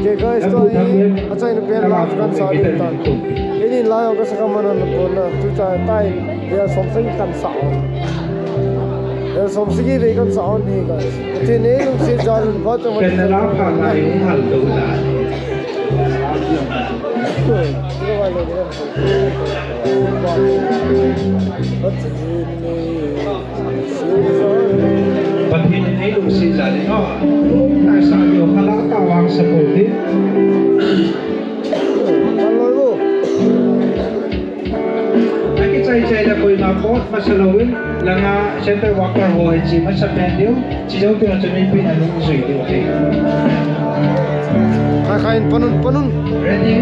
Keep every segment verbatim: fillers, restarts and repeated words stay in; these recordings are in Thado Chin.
Okay guys, tua hi achaina pen la kan sa ding tan. Keini la ka sa ka man na pon na tu cha tai. Bel som sagi kan sa. Bel som sagi ve kan sa on ni guys. Ti ne lungsi jan pha cha man. Ken la ka na yung hal do na. Pathen in ei lungset jal in, o. Taisa diu khala tavang sa ko ti. Akichai chai le koima pot masa louvin, langa center worker ho hi chi masa pen diu. Chi jou pia chu mipi na lung jui diu ahi. Khai khai in panun, panun. Ready?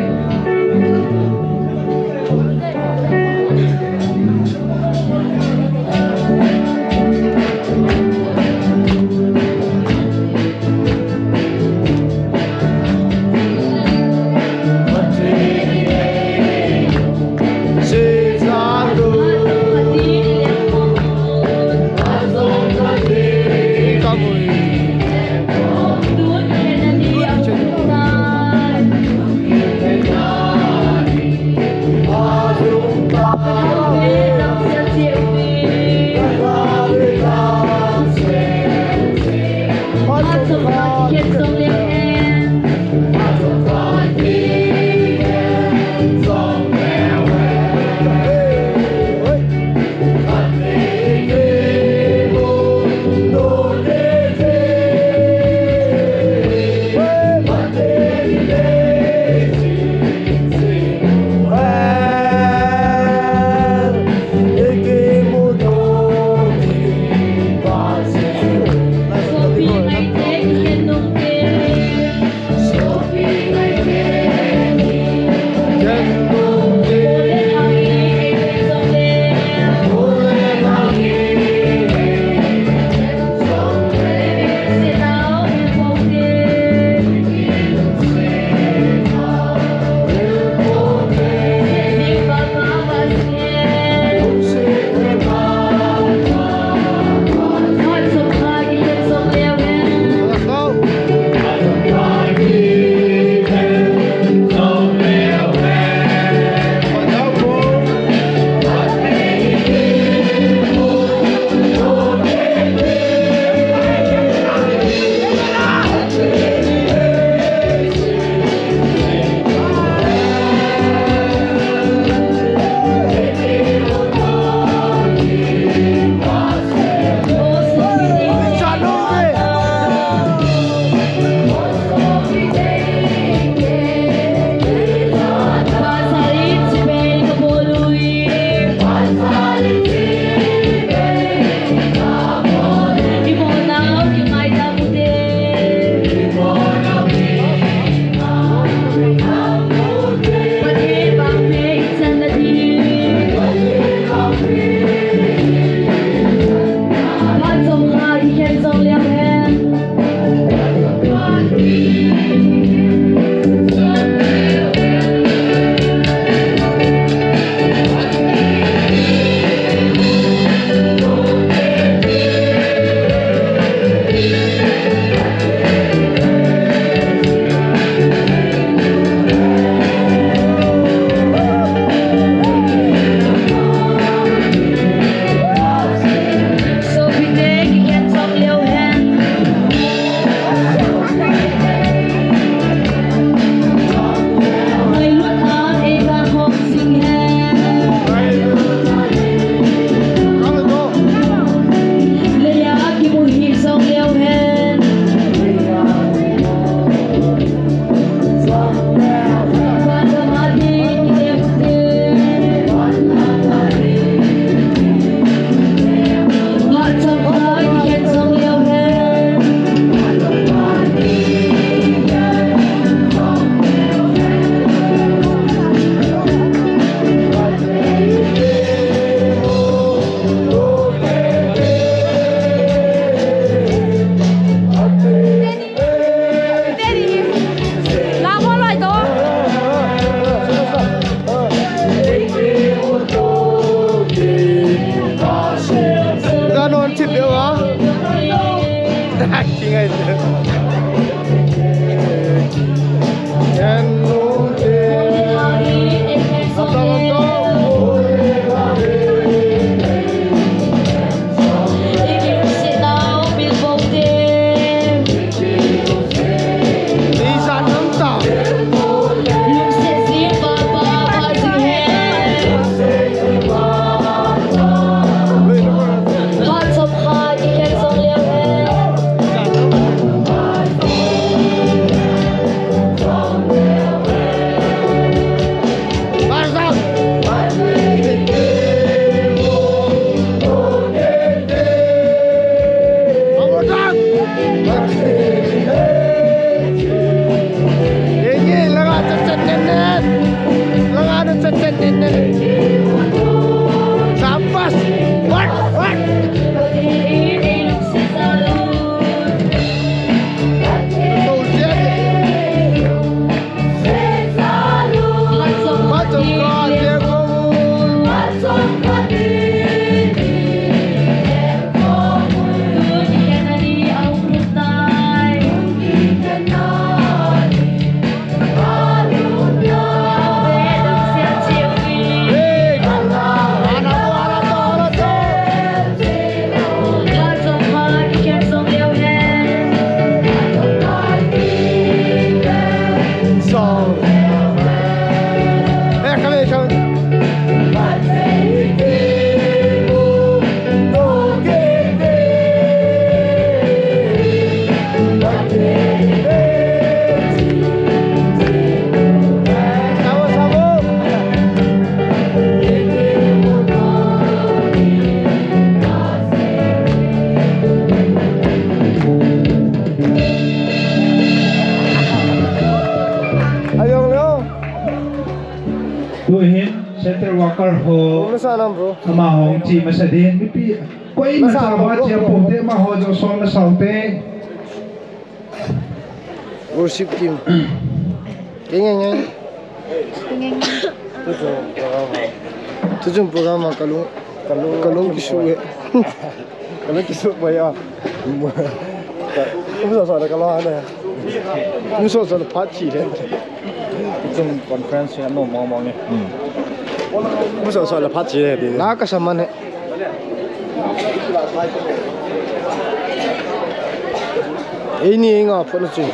Worker ho. Masa nam, bro. Amaho hung che masa ding. Mipi koima sa ba che po te, amaho jong sol masa u te. Worship team. Keng nge nge. Tuchung program a kalung, kalung kisu e. Kalung kisu pai a. Muso so da kalung ane. Muso so da party le. Chung conference ya no mong mong ni. Muso so da party le. Na ka saman he. Eini nga phone chu.